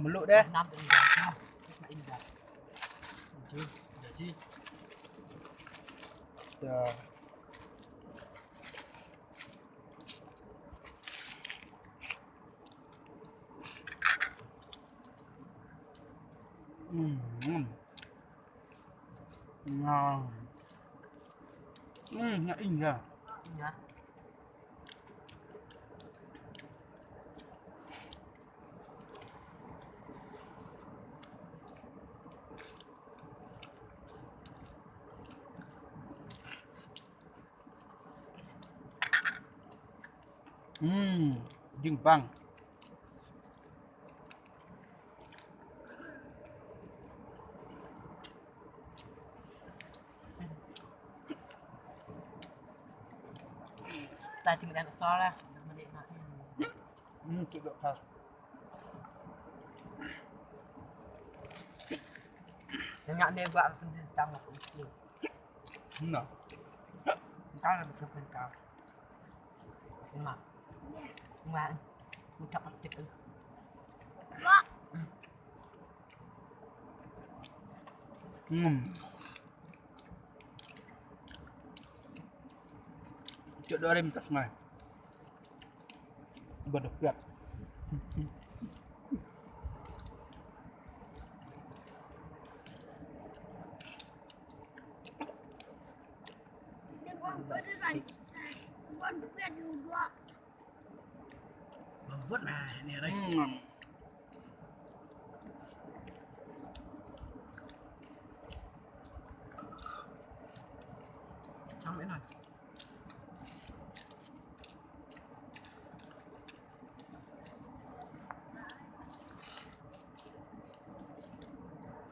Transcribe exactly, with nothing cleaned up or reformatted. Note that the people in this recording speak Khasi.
Meluk deh. Nam tu dah. Dah ji. Dah ji. Dah. Hmm. Hmm. Nah. Hmm, nya indah. Indah. Hmm, jing bang. Ta ti mi dan sola. Hmm, cik dok khas. Nyak ne gua sendiri tang aku. Nah. Tang aku sendiri tang. Mak. Mak. Mutak atik. Hmm. Cok dua rim tas ngai. Ba da piat. Lembut nah ini, Rai. Hmm. Sampai nah.